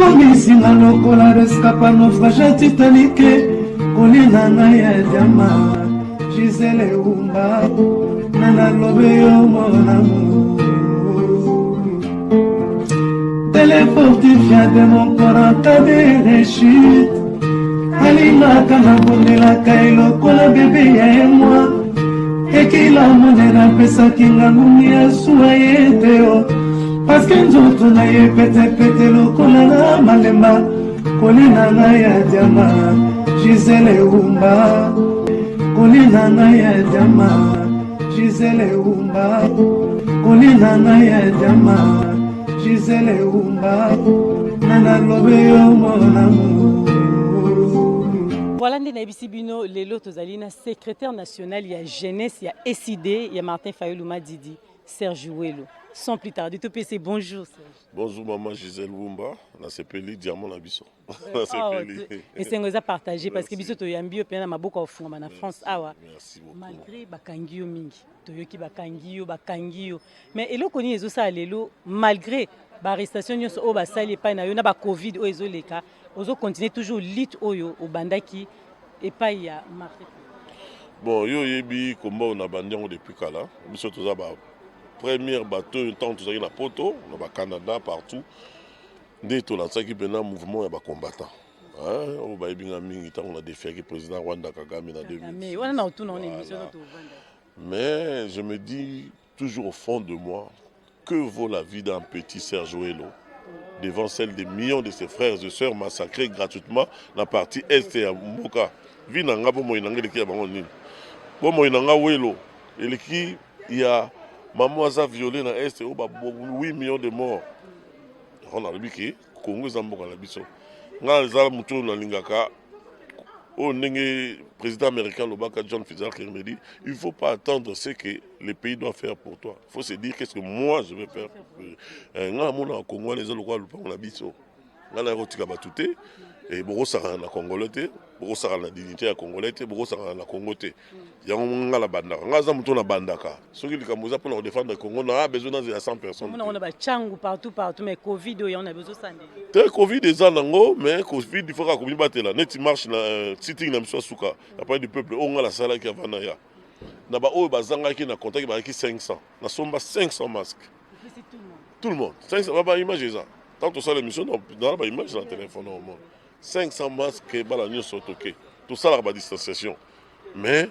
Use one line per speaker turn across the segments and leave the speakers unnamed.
Okomisi nga lokola rescapa naufrage ya Titanic. Kolie na ngai ya diama Gisele Umba na nalobe yo mon amour. Telefortifia de mon corps en cas de rechute. Alingaka nabondelaka ye lokola bebe ya ye mwa ekila monene apesaki nga ngungi ya zuwa ye te o paske nzoto na ye petepete lokola na malemba kolie na ngai ya diama Gisele Umba kolie na ngai ya diama Gisele Umba kolie na ngai ya diama Gisele Umba na nalobe yo mon amour.
Voilà nde nayebisi bino lelo tozali na secrétaire national ya jeunesse ya ECD ya Martin Fayulu Madidi Serge Welo. Sans plus tarder topese bonjour Serge.
Bonjour maman Gisèle Wumba, nasepeli diamant na biso.
Nasepeli. Oh, esengo eza partagé parce que biso toyambi yo mpenza na maboko ya kofungama na France awa.
Merci beaucoup.
Malgré bakangi yo mingi, toyoki bakangi yo, bakangi yo. Mais eloko nini ezosala lelo malgré ba arrestation nyonso oyo basali epai na yo na ba Covid oyo ezoleka, ozo continuer toujours lutte oyo obandaki epai ya Martin?
Bon, yo oyebi komba oyo nabandi yango depuis kala. Biso toza ba première bato oyo ntango tozalaki na poto na ba Canada partout nde tolansaki mpena mouvement ya ba combattant oyo bayebi nga mingi ntango na defiaki président Rwanda Kagame na 2000.
Wana na otuna wana émission tovanda.
Mais je me dis toujours au fond de moi, que vaut la vie d'un petit Serge Welo devant celle des millions de ses frères et sœurs massacrés gratuitement na partie est ya mboka? Vie na nga, bomoi na nga eleki ya bango nini? Bomoi na nga Welo eleki ya mama aza violé na est oyo ba 8 millions de morts? Yango nalobi ke Congo eza mboka na biso. Nga eza motu oyo nalingaka oyo ndenge président américain alobaka John Fitzgerald Kennedy: il faut pas attendre ce que le pays doit faire pour toi, il faut se dire qu'est-ce que moi je vais faire. Nga namonaka Congo wana eza lokola lupango na biso. Nga naya kotika bato te. Bokosakana na Congolais te, bokosakana na dignité ya Congolais te, bokosakana na Congo te. Yango nga na bandaka, nga aza moto na bandaka soki likambo eza mpona kodefendre Congo, na besoin nazela 100 personnes.
Omona bachangu partout partout, mais Covid oyo yango na bezosala.
Te, Covid eza nango, mais Covid il faut kaka komibatela. Neti marche na sitting na biso ya suka ya Palais du Peuple oyo nga nasalaki avant na ya na baoyo bazangaki na contact bazalaki 500, nasomba 500 masques, tout le monde, 500. Ba image eza, tant tosala émission na ba image na téléphone omona 500 masques bana nyonso. Toke tosalaka ba distanciation, mais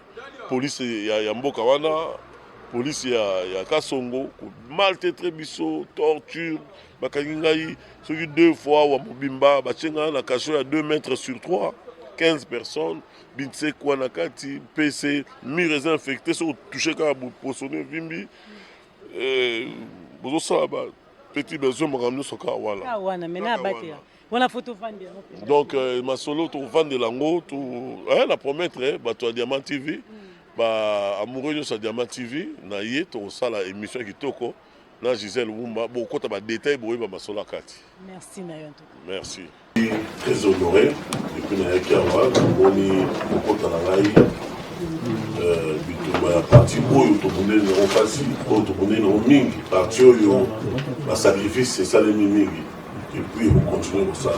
police ya mboka wana, police ya Kasongo, maltraité biso, torture. Bakangi ngai soki deux fois wa mobimba, batie ngai na cachot ya 2 mètres sur 3, 15 personnes, binsekwa na kati, pc mur eza infecté, soki otouche kaka posoni evimbi, bozosala ba petit besoin, makambo nyonso kaka wana.
Wana mena abatela wana fo tovandela.
Donc masolo tovandela yango na promettre bato ya Diamant TV, ba amoureux nyonso ya Diamant TV, na ye tokosala émission ya kitoko na Gisèle Wumba, bokota ba détail, boyeba masolo ya kati.
Merci na yo en tout cas.
Merci, très honoré. Et puis nayaki awa, namoni kokota na ngai bitumba ya parti oyo tobundeli nango mpasi, oyo tobundeli nango mingi, parti oyo basacrifice esalemi mingi et puis ekocontinue kosala.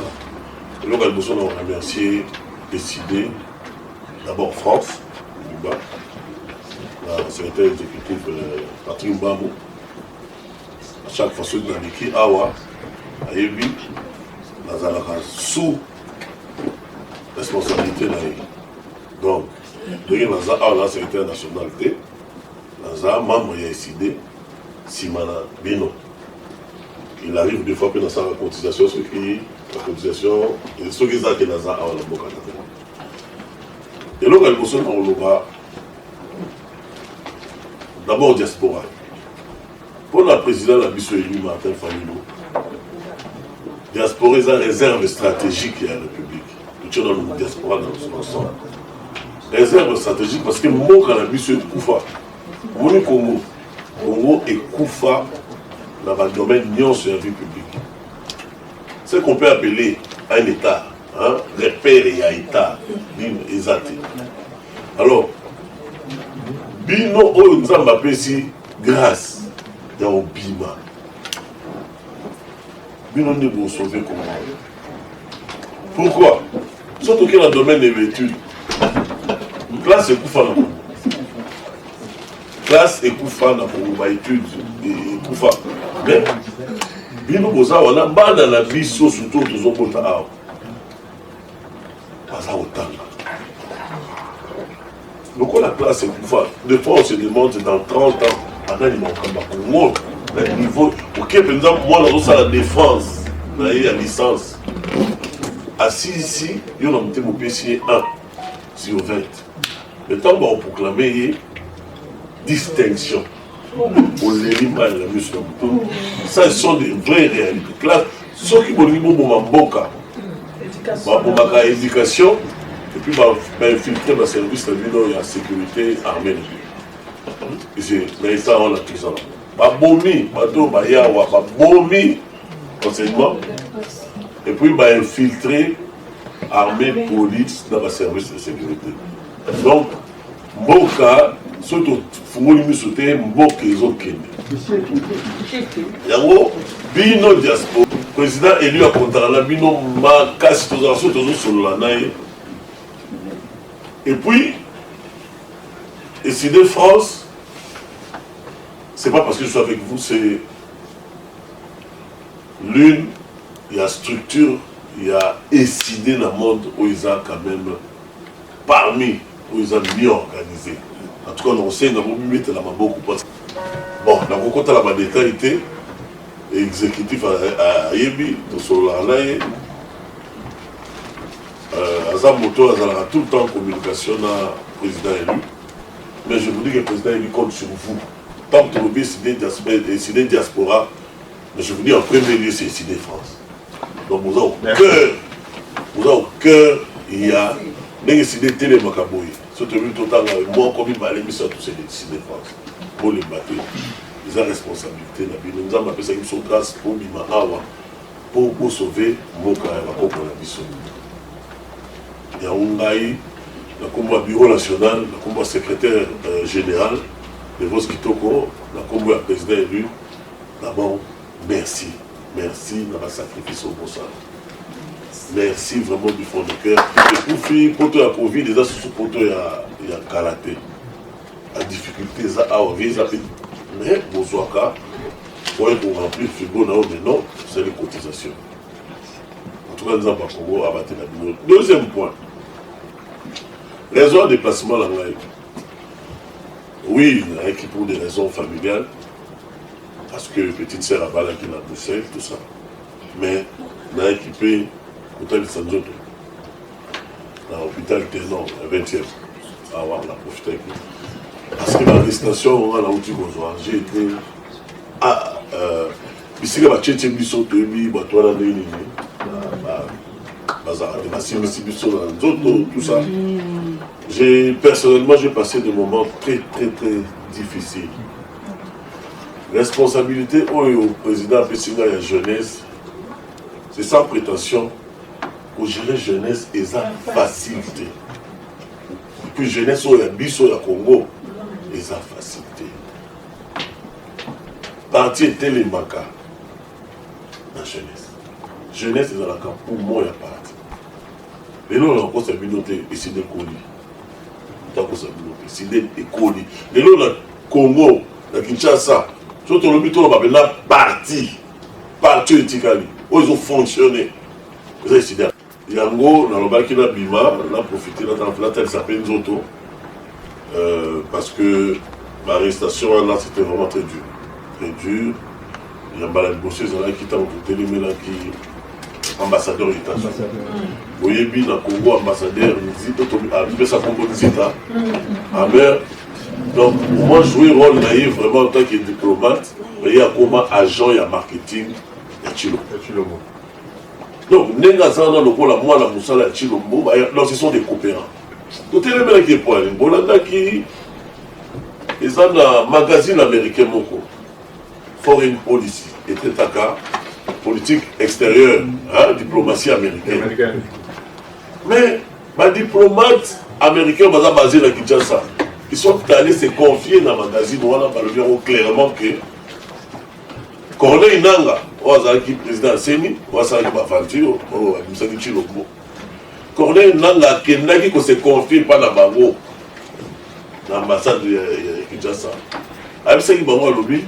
Eloko ya liboso na remercier Décidé d'abord France Luba na secrétaire exécutif Patrick Mbambo. À chaque fois soki naleki awa, ayebi nazalaka sous responsabilité na ye. Donc ndenge naza awa na secrétaire national te, naza membre ya ECD nsima na bino. Il arrive des fois mpe nasalaka cotisation, soki bacotisation soki eza ke naza awa na mboka na te. Eloko ya liboso na koloba d'abord, diaspora, mpona président na biso élu Martin Fayulu, diaspora eza réserve stratégique ya République. Totie nanu diaspora na ensemble, réserve stratégique, parce que mboka na biso ekufa. Omoni Congo, Congo ekufa na badomaine nyonso ya vie publique, ce qu'on peut appeler un état, hein, repère ya état nini eza te. Alors bino oyo Nzambe apesi grâce ya obima. Bino nde bosauve Congo. Pourquoi? Soki toke na domaine de l'étude, classe ekufa na Congo, classe ekufa na Congo, baétude ekufa. Mais bino boza wana, bana na biso surtout tozobota awa baza kotanga lokola classe ekufa. Des fois on se demande, dans 30 ans anani makambo ya Congo na niveau oke mpenza? Mwana azosala défense na ye ya licence, asilisi, yo na motema opesi ye 1 sur 20, mais ntango bakoproclame ye distinction, oleli mai na miso na moto. Ça, ce sont des vraies réalités. Classe, soki bolingi boboma mboka, babomaka éducation et puis bainfiltre baservice na bino ya sécurité, armée na bino. Na état wana tozala, babomi bato bayawa, babomi enseignement et puis bainfiltre armée, police na baservice de sécurité. Donc mboka, soki tofungoli miso te, mboka ezokende. Yango bino diaspora, président élu akontaka na bino makasi. Tozala soki tozosolola na ye. Et puis ECiDé France, c'est pas parce que je suis avec vous, c'est l'une ya structure ya ECiDé na monde oyo eza quand même parmi oyo eza mieux organisé. En tout cas nakosenga bomimetela maboko parce bon, nakokotala badetail te. Exécutif ayebi, tosololaka na ye, aza moto azalaka tout le temps en communication na président élu. Mais je vous dis que le président élu compte sur vous. Tant que tolobi ECiDé diaspora, mais je vous dis, en premier lieu, c'est ECiDé France. Donc boza au cœur, boza au cœur ya ndenge ECiDé etelemaka boye. So toyebi, totanga moko, mibale, misato, c'est ECiDé France. Bolemba te, eza responsabilité na bino. Nzambe apesaki biso grâce mpo bima awa mpo bosauve mboka ya bakoko na biso. Yango ngai, na nkombo ya bureau national, na nkombo ya secrétaire général Devos Kitoko, na nkombo ya président élu, d'abord merci, merci na basacrifice oyo bosala. Merci vraiment du fond du cœur. Ekufi poto ya Covid eza susu poto ya kala te. Badifficulté eza awa, vie eza mpe, mais bozwaka oyo koremplir frigo na yo. Mais non, c'est les cotisations. En tout cas, Nzambe ya Congo abatela bino. Deuxième point, raison ya déplacement na ngai, oui, nayaki pour des raisons familiales, parce que petite sœur abalaki na Bruxelles, tout ça, mais nayaki mpe kotalisa nzoto na hôpital Tenon ya 20e. Awa na profitaki parce que baarrestation nga nauti kozwa, j'ai été bisika batietie biso, toyebi bato wana ndenge nini bazalaka te, basimbisi biso na nzoto, tout ça. J'ai personnellement, j'ai passé des moments très très très difficiles. Responsabilité oyo président apesi ngai ya jeunesse, c'est sans prétention, kogérer jeunesse eza facile te. Puis jeunesse oyo ya biso ya Congo eza facile te. Parti etelemaka na jeunesse, jeunesse ezalaka poumon ya parti. Lelo nakosa bino te, ECiDé ekoli. Takosa bino te, ECiDé ekoli lelo na Congo, na Kinshasa. So tolobi, toloba mpenza parti, parti oyo etikali oyo ezofonctionne eza ECiDé. Yango nalobaki na bima, na profite, natalisa mpe nzoto, parce que baarrestation wana, c'était vraiment très dur, très dur. Ya mbala liboso ezalaki ntango totelemelaki ambassadeur États-Unis. Boyebi na Congo, ambassadeur apesa kombo Nzita Amer. Donc moi, jouer rôle na ye vraiment en tant que diplomate, ye akoma agent ya marketing ya Tshilombo. Donc ndenge aza wana lokola mwana mosala ya Tshilombo, donc ce sont des coopérants. Totelemelaki epoani, bolandaki, eza na magazine américain moko, Foreign Policy, etetaka politique extérieure, hein, diplomatie américaine. Mais badiplomate américain baza basé na Kinshasa, ils sont allés se confier na magazine wana, balobi yango clairement que Corneille Nanga Oyo azalaki président ya CENI, oyo asalaki baaventure, oyo abimisaki Tshilombo. Corneille Nanga akendaki kose confier mpa na bango na ambassade ya Kinshasa. Ayebisaki bango, alobi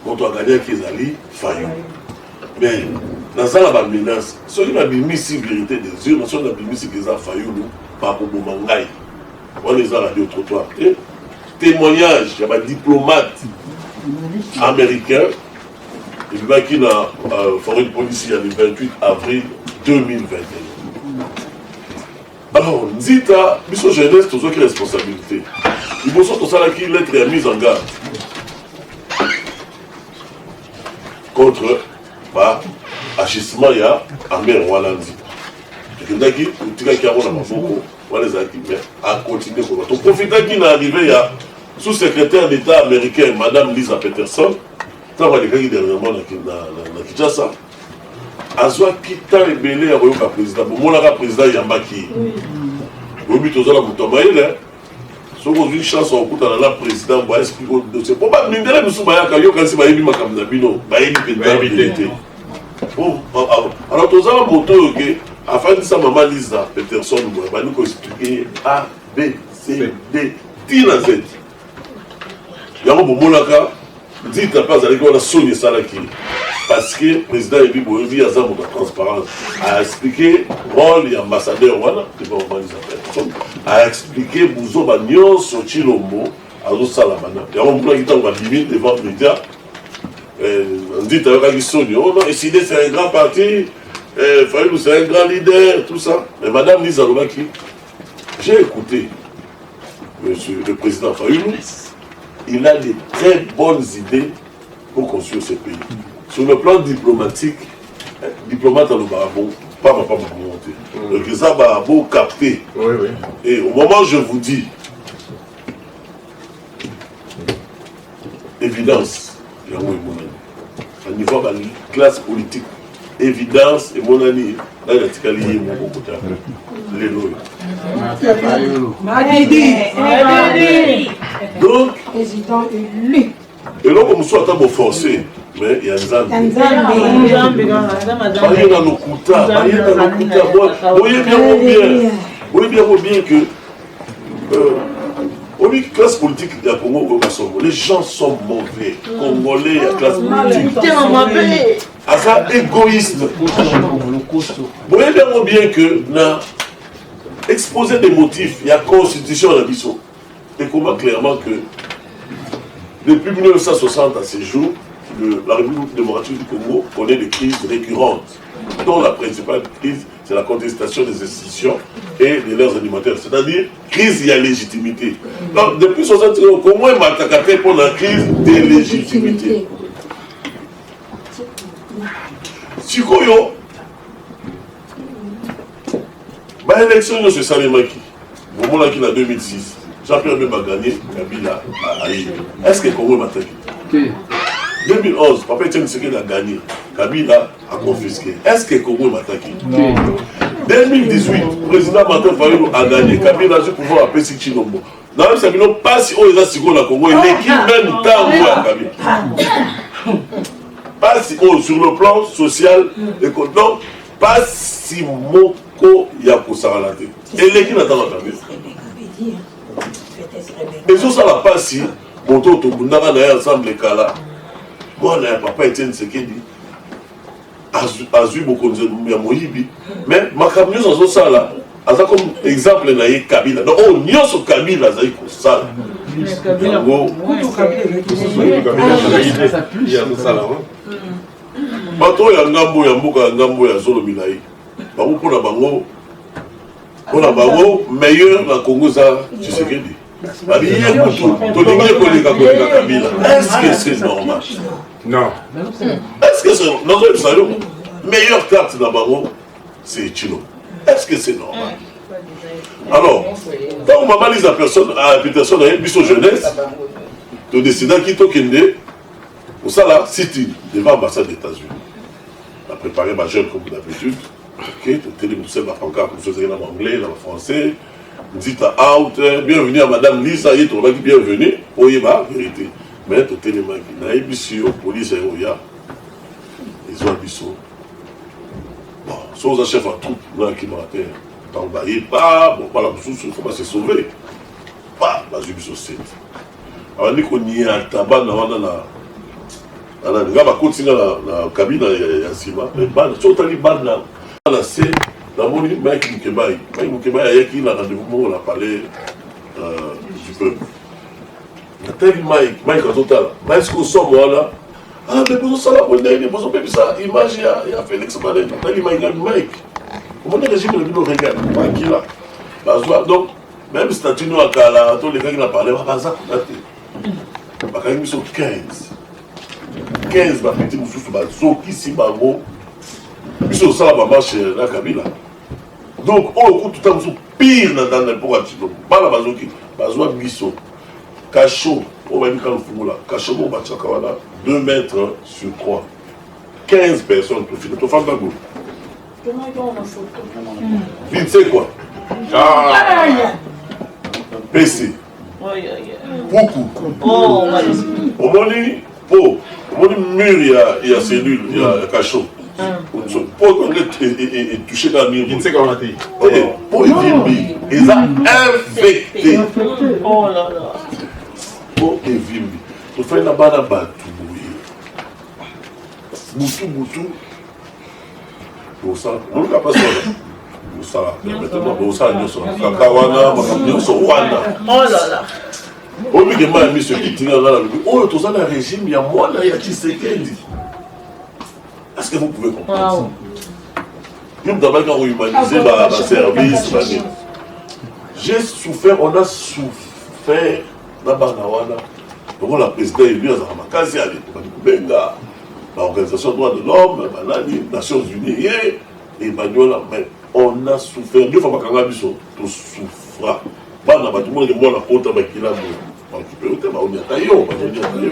moto agagnaki ezali Fayulu, mais naza na bamenace. Soki nabimisi vérité des urnes, soki nabimisi ke eza Fayulu, bakoboma ngai. Wana eza radio trottoir te, témoignage ya badiplomate américain ebimaki na Foreign Policy ya le 28 avril 2021. Alors Nzita, biso jeunesse tozwaki responsabilité. Liboso tosalaki lettre ya mise en garde contre ba agissement ya amer wana. Nzita tokendaki, totikaki yango na maboko wana ezalaki, mais acontinue koloba. Toprofitaki na arrivée ya sous-secrétaire d'État américain, madame Lisa Peterson. Ntango alekaki dernièrement na Kinshasa, azwaki temps ebele ya koyoka président. Bomonaka président yambaki ye. Oyebi, toza na moto ya mayele. Soki ozwi chance ya kokutana na président, bo explique dossier, po bamindele mosusu bayaka, yokanisi bayebi makambo na bino, bayebi mpenza te. Alors toza na moto oyo ke afandisa mama Lisa Peterson boye, bandi koexpliquer A, B, C, D ntina Z. Yango bomonaka Nzita mpe azalaki wana. Soni esalaki parce que président yebi, boyebi aza moto ya transparence. Aexpliqué rôle ya ambassadeur wana devant mama Lisa Peterson, aexpliqué buzoba nyonso Tshilombo azosala bana. Yango monaki ntango babimi devant média, Nzita ayokaki soni: "Oh non, ECiDé, c'est un grand parti, Fayulu, c'est un grand leader", tout ça. Mais madame Lisa alobaki: "J'ai écouté monsieur le président Fayulu, il a de très bonnes idées pour construire ce pays." Sur le plan diplomatique, diplomate alobaka bon pamba pamba bongo te. Donc eza babo capté. Et au moment où je vous dis, évidence yango emonani na niveau ya baclasse politique, évidence emonani. Nani atikali ye moko kota lelo oyo? Donc
président élu.
Eloko mosusu, ata boforce, mais ya Nzambe. Baye na lokuta, baye na lokuta. Boyebi yango bien, boyebi yango bien que oyebi classe politique ya Congo okoyoka songo. Les gens sont mauvais. Congolais ya classe politique aza égoïste. Boyebi yango bien que na exposé des motifs ya constitution na biso, ekoma clairement que depuis 1960 à ce jour, la République démocratique du Congo connaît des crises récurrentes, dont la principale crise, c'est la contestation des institutions et de leurs animateurs, c'est-à-dire crise ya légitimité. Donc depuis 60, Congo emataka te pour la crise de légitimité. Sikoyo baélection nyonso esalemaki, bomonaki na 2006, Jean-Pierre Bemba gagné, Kabila aye. Est ce que Congo emataki? 2011, papa Etienne Tshisekedi a gagné, Kabila a confisqué. Est ce que Congo emataki? 2018, président Martin Fayulu a gagné, Kabila azwi pouvoir, apesi Tshilombo. Nayebisa bino, mpasi oyo eza sikoyo na Congo eleki même ntango ya Kabila. Mpasi oyo sur le plan social, donc mpasi moko ya kosakana te, eleki na ntango ya Kabila. Ezosala mpasi. Moto oyo tobundaka na ye ensemble kala, mwana ya papa Etienne Tshisekedi, azwi bokonzi ya moyibi, mais makambo nyonso azosala aza comme exemple na ye Kabila. Donc oyo nyonso Kabila azali kosala yango, bato oyo ya ngambo ya mboka, ya ngambo ya zolo milai, bango mpona bango meilleur na Congo eza Tshisekedi. Babi ye kutu tolingi ye koleka Kabila. Est ce que c'est normal?
Non.
Est ce que c'est, nazoyebisa yo, meilleure carte na bango, c'est Tshilombo. Est ce que c'est normal? Alors ntango mama Lisa personne invitation na ye, biso jeunesse todécidaki tokende kosala sit-in devant ambassade des États-Unis. Na préparé bajeune comme d'habitude. Ok, totelemi, tosali bapancarte mosusu ezalaki na baanglais, na bafrançais: "Nzita out, bienvenue à madame Lisa." Ye tolobaki bienvenue, oyeba vérité. Mais totelemaki, nayebisi yo, police oya. Ezwa biso. Bon, soki oza chef ya troupe, nga akimaka te. Ntango baye pa, bon, bala mosusu, faut ba se sauver. Pa, bazwi biso 7. Abandi koniata bana wana na na nani. Nga bakotisi nga na, na cabine ya, ya nsima. Mais bana, soki otali bana na se, namoni Mike Mukebayi. Mike Mukebayi ayaki na rendez-vous moko na palais du peuple. Natali Mike, Mike azotala. Mike sikoyo somo wana. Ah, mais bozosala boye ndenge nini? Bozobebisa image ya, ya Félix Malene. Natali Mike, ngabi Mike. Omoni régime na bino regarde, makila. Bazwa donc même statut no ya kala tolekaki na parlement baza kuna te. Bakangi biso 15. 15 bapeti mosusu bazokisi bango. Biso tosala ba marche na Kabila. Donc oyo kutu ntango mosusu pire na ndanda mpo ya Tshilombo. Bana bazoki bazwa biso cachot oyo bayebi kaka lofungola cachot moko batiaka wana 2 mètres sur 3 15 personnes tofina tofanda boye vite c'est quoi ah. PC puku omoni po omoni mur ya, ya cellule ya, ya cachot po etouche kaka mur po evimbi eza infecté po evimbi tofandi na bana bato boye butu butu bosala moluka mpasi wana bosala permettez-moi bosala nyonso kaka wana makambo nyonso wana obike mai ya miso ekitinga nga nalobi oyo toza na régime ya mwana ya Tshisekedi. Est-ce que vous pouvez comprendre ça? Yo moto abaki kohumaniser baservice banini. J'ai souffert, on a souffert na bana wana lokola président élu azalaka makasi ale tobandi kobenga baorganisation droit de l'homme banani Nations unies ye ebandi wana. Mais on a souffert deux fois bakanga biso, tosouffra bana bato moneke mwana kota bakila boye bakipe yo te, baoniata yo, bazoniata yo.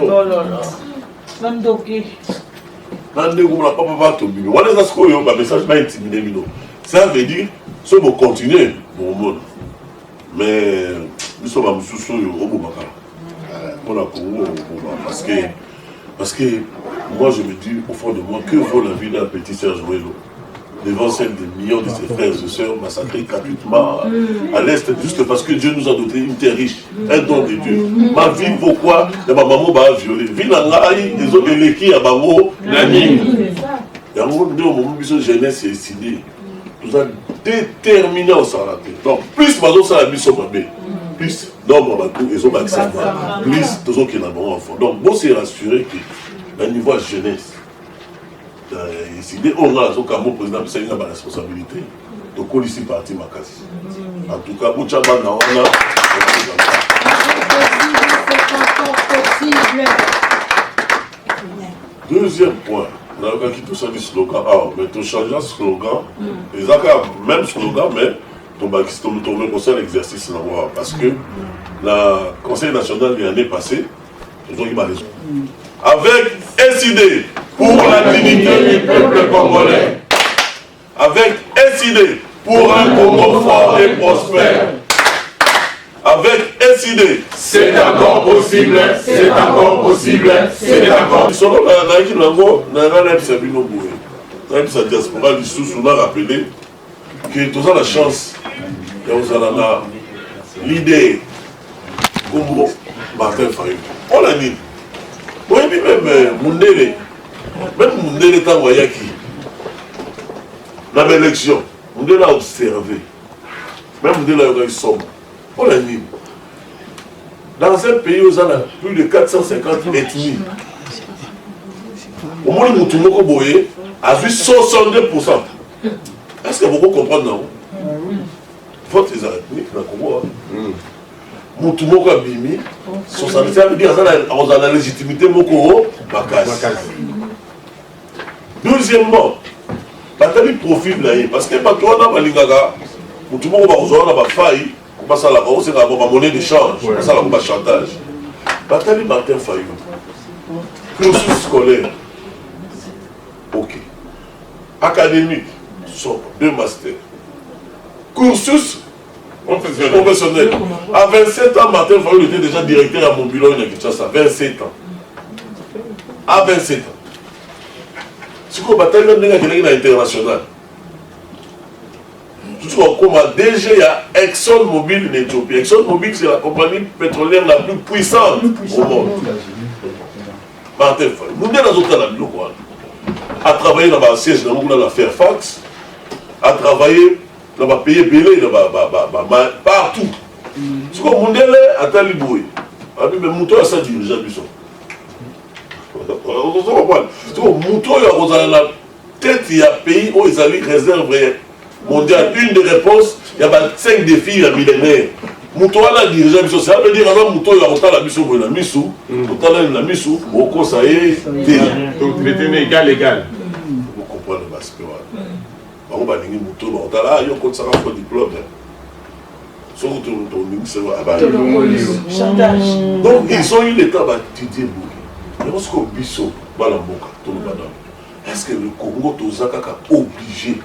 Bandoki.
Na ndenge omona papa batobimi wana eza sikoyo bamessage baintimide bino. Ça veut dire so bocontinue bokomona. Mais biso bamosusu oyo obomaka mpona Congo oboma parce que moi je me dis au fond de moi, que vaut la vie d'un petit Serge Welo devant celle des millions de ses frères et sœurs massacrés gratuitement à l'Est, juste parce que Dieu nous a doté une terre riche, un don de Dieu? Ma vie vaut quoi ya bamamo baviolé? Vie na ngai ezo eleki ya bango na nini? Yango nde omomi biso jeunesse esili, toza déterminé osala te. Donc plus bazosala biso mabe, plus nombre bato ezobakisama, plus tozokenda bango enfant. Donc bose rassurer que na niveau ya jeunesse eside oyo nga nazokamba, président apesaki nga baresponsabilité, tokolisi parti makasi. En tout cas botya bana wana.
C'est encore possible.
Deuxième point, nayokaki tosali slogan awa, mais tochange slogan. Eza kaka même slogan, mais tobakisi, totourne kosala exercice nango awa, parce que na conseil national de l'année passée tozwaki baraison avec SID pour la dignité du peuple congolais, avec SID pour un Congo fort et prospère, avec SID.
C'est encore possible, c'est encore possible, c'est encore.
Solo nayaki nango na nga nayebisa bino boye, nayebisa diaspora lisusu, na rappeler que toza na chance ya kozala na leader kombo Martin Fayulu. Mpona nini? Oyebi, même mundele, même mundele ntango ayaki na baélection, mundele a observé, même mundele ayokaki somo. Mpona nini? Dans un pays oza na plus de 450 ethnies, omoni motu moko boye azwi 62. Est ce que boko comprendre nango? Vote eza ethnique na Congo. Motu moko abimi 67, veut dire akozala na légitimité moko makasi. Deuxièmement, batali profil na ye, parce que bato wana balingaka motu moko bakozwa wana bafai basalaka osengaka bamonnaie d'échange, basalaka bachantage. Batali Martin Fayulu, cursus scolaire ok, académique sobre, deux masters, cursus professionnel. À 27 ans, Martin Fayulu était déjà directeur à Mobilon à Kinshasa. 27 ans, à 27 ans. Sikoyo batali na ndenge akendaki na international. Jusqu'à okoma DG ya Exxon Mobil na Ethiopie. Exxon Mobil c'est la compagnie pétrolière la plus puissante au monde. Martin Fayulu. Mundele azotala biloko wana. A travailler na ba siège na kuna na Fairfax. A travailler na ba pays ebele na ba ba ba, ba, ba partout. Sikoyo mundele atali boye. Abi mais moto oyo asa dirigeant biso. Ozo comprendre? Sikoyo moto oyo akozala na tete ya pays oyo ezali réserve mondiale, une des réponses ya ba 5 défis ya millénaire. Moto wana dirige biso, ça veut dire aza moto oyo akotala biso boye na misu, otalani na misu, okosa ye te.
Donc traité na égal égal.
Vous comprenez ba aspect wana. Bango balingi moto oyo bakotala, ah yo okotisaka faux diplôme. Soki tolongisa yo abali. Donc ils ont eu le temps batidie boye. Yango sikoyo biso bana mboka toloba nano. Est-ce que le Congo toza kaka obligé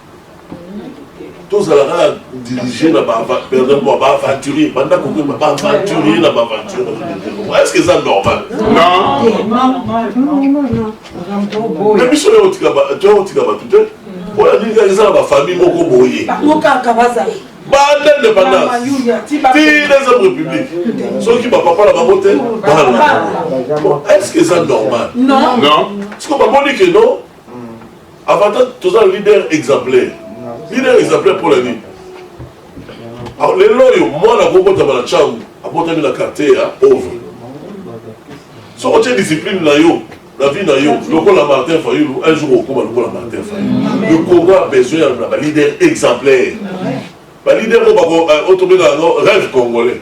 tozala kaka dirige na pardon baaventurier banda kokema baaventurier na baaventurier est ce que eza normal na biso oyo otika bato te oyo nini kaka eza na bafamille moko boye banda indépendance ti deuxième république soki bapapa na bango te bana est ce que eza normal siko bamoni ke non avantage toza leader exemplaire leader exemplaire mpo na nini lelo oyo mwana akobotama na changu abotami na quartier ya pauvre soki otie discipline na yo na vie na yo lokola Martin Fayulu un jour okoma lokola Martin Fayulu le Congo a besoin ya ba leader exemplaire ba leader oyo bako euh, oyo tobengaka yango rêve congolais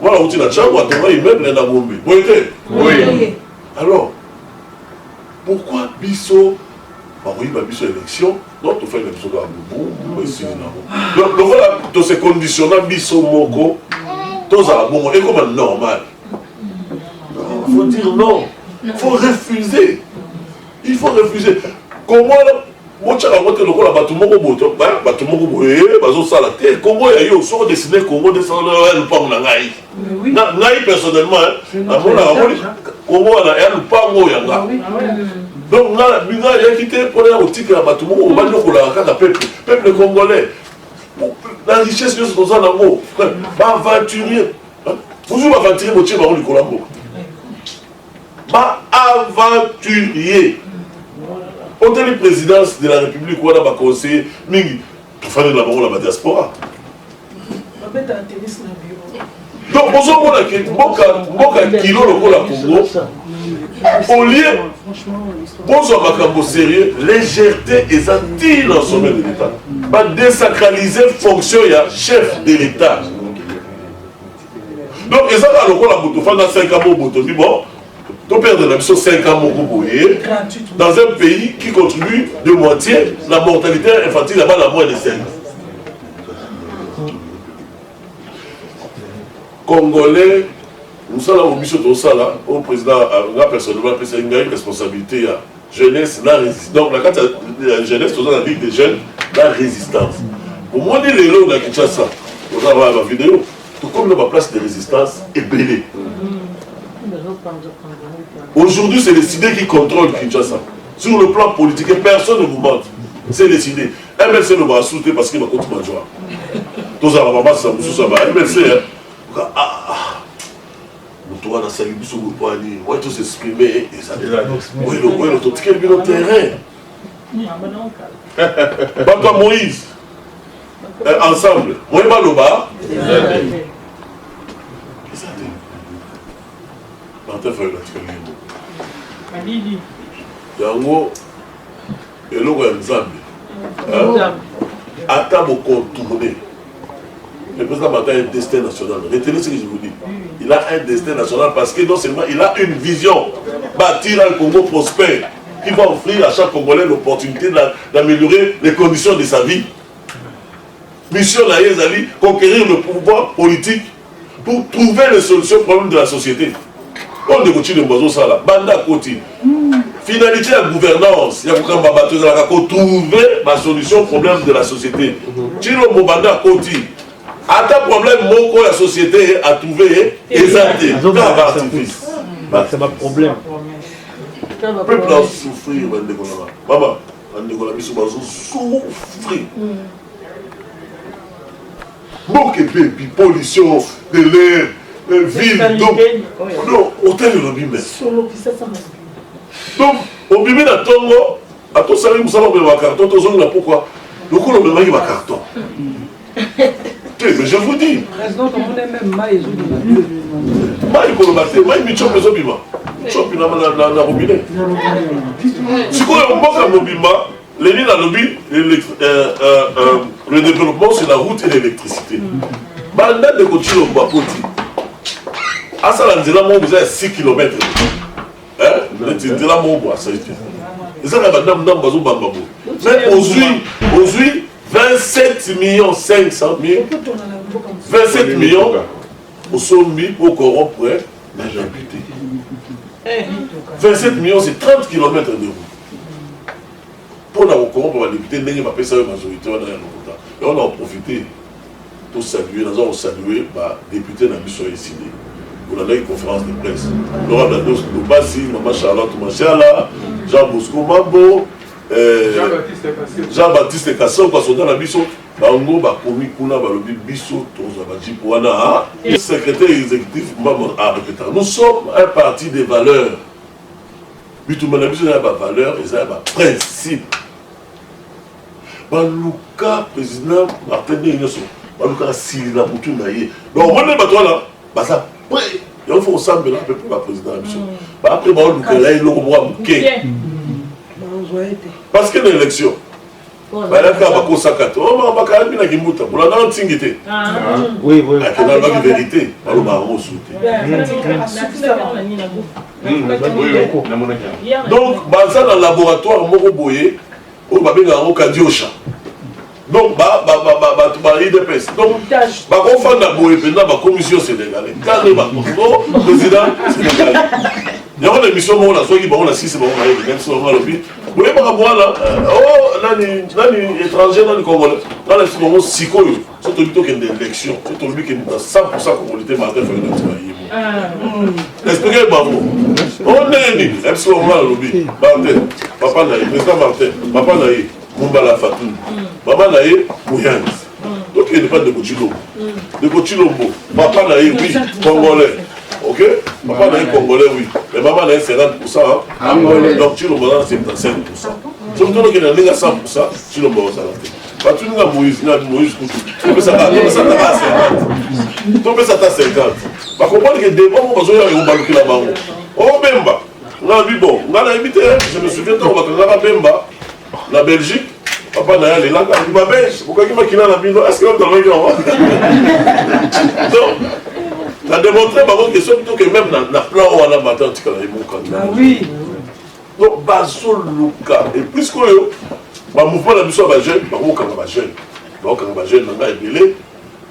mwana auti na Tshangu atonga immeuble na Gombe boye te
oui
alors pourquoi biso bakoyiba biso élection donc tofali na biso kaka bubu esili nango donc lokola tose conditionna biso moko tozala bongo ekoma normal Il faut dire non. Il faut refuser. Il faut refuser. Comment botyaka yango te lokola bato moko boto bato moko boye bazosala te kongo ya yo soki odesine kongo nde ya lupango na ngai ngai personnellement namonaka moni kongo wana ya lupango oyo ya nga donc nga ayaki te mpona ya kotikela bato moko banyokolaka kaka peuple peuple congolais na richesse nyonso toza nango baaventurier Bozwi ba aventurier botie bango likolo ya mboka. Ba aventurier. Oteli présidence de la République wana ba conseiller mingi tofandi na bango na ba diaspora. Donc bozomona ke mboka mboka kilo lokola Congo au lieu bozwa makambo sérieux légèreté eza ti na sommet de l'État. Ba désacraliser fonction ya chef de l'État. Donc eza kaka lokola moto ofanda 5 ans moko botobi bon to perdre na biso 5 ans moko boye dans un pays qui contribue de moitié la mortalité infantile ya bana moins de 5 congolais mosala oyo biso tosala oyo président nga personnellement apesaki ngai responsabilité ya jeunesse na résistance donc na kati ya jeunesse toza na ligue des jeunes na résistance omoni lelo na kinshasa toza wana ba video tokomi na baplace de résistance ebele. Aujourd'hui c'est les idées qui contrôlent Kinshasa sur le plan politique et personne ne vous mente c'est les idées. MLC lobaka susu te parce que bakoti majwa tozala babasa mosusu ya ba MLC ah, ah. Moto wana asali biso boye mpo nini? Moyen to s'exprimer eza te. Welo welo totikeli bino terrain. Bato ya Moïse eh, ensemble moyen baloba eza te. Martin Fayulu atikali ye moko. Yango eloko ya Nzambe ata bo contourner le président Martin a un destin national. Retenez ce que je vous dis. Il a un destin national parce que non seulement il a une vision, bâtir un Congo prospère qui va offrir à chaque Congolais l'opportunité d'améliorer les conditions de sa vie. Mission na ye ezali conquérir le pouvoir politique pour trouver les solutions aux problèmes de la société. Oyo ndeko Tshilombo azosala banda akoti finalité ya gouvernance ya kokamba bato ezalaka kotrouve basolution problème de la société. Tshilombo banda akoti ata problème moko ya société atrouve eza te, kaka baartifice.
Problème.
Peuple asouffrir, bandeko na nga. Mama, bandeko na biso bazosouffrir. Mboka ebebi, pollution de l'air, ville, donc non, hôtel elobi mais. Donc obimi na tongo, ata osali mosala omema bacarton, tozongi na pokwa lokola omemaki bacarton. Te, mais je vous dis. Mai koloba te, mai michope ezobima. Michope na, na, na, na robinet. Sikoyo mboka mobimba, Lénine alobi le développement c'est la route et l'électricité. Banda ndeko Tshilombo akoti asala nzela moko eza ya 6 km neti nzela moko boye asali te, eza na bandambu ndambu bazobamba boye, mais ozwi 27 millions 500 mille, 27 millions osombi po corrompre na député. 27 millions, c'est 30 km de route mpo na kocorrompre badéputé ndenge bapesa yo majorité wana ya lokuta. Yango na koprofite tosalue, naza kosalue badéputé na biso ya ECiDé. Olandaki conférence de presse, honorable Ados Lobasi, mama Charlotte Mashala, Jean Bosco Mambo, Jean-Baptiste Kasongo, basoda na biso, bango bakomi kuna, balobi biso tozwa bajeep wana. Secrétaire exécutif Mbambo arépéta: nous sommes un parti de valeurs. Bitumba na biso eza ya bavaleur, eza ya baprincipe. Baluka président Martin ndenge nyonso, balukaka sili na butu na ye. Donc omoni bato wana baza prêt, yango faut kosambela mpe mpo baprésident na biso baapres baolukela eloko moko ya moke, parce que na élection bayaka bakosaka te, bakayambi na kimbuta, bolandaka ntingi te, akenda alobaki vérité, balobaka yango su te. Donc baza na laboratoire moko boye oyo babengaka yango Kadiosha. Donc bato ba UDPS, donc bakofanda boye mpenza, bacommission sénégalais tane bakongo, président sénégalais. Yango na émission moko nazwaki bango na sisi, bango nayebi même so bango alobi boyebaka bwana o nani nani étranger, nani congolais. Nga na biso bango sikoyo, so toyebi tokende élection, so tolobi ke na 100 congolais te, Martin Fayulu atika ye mo explique bango o ndenge nini. Na biso bango alobi Martin, papa na ye président Martin, papa na ye Mumbala Fatuni, mama na ye Muyanzi. Tokende pa ndeko Tshilombo. Ndeko Tshilombo, papa na ye, oui, congolais, ok, papa na ye congolais, oui, mais mama na ye 50 angolais. Donc Tshilombo aza na 75. Soki tolokende na ndenge ya 100, Tshilombo akozala te. Batuninga Moïse na Moïse kutu, topesaka topesaka 50, topesa ata 50. Bacomprendre ke débat moko bazoya ekobalukela bango. O Bemba, nga bi bon, nga nayebi te. Je me souviens ntango bakangaka Bemba na Belgique, papa na ye alelaka, alobi: "Babelge, bokangi makila na bino." Est ce que batalaki yango? Donc na démontre bango ke soki toke même na plan wana, Martin atikala ye mokanda. Donc bazoluka, et puisque oyo bamouvement na biso ya bajeune, bakokanga bajeune, bakokanga bajeune na ngai ebele,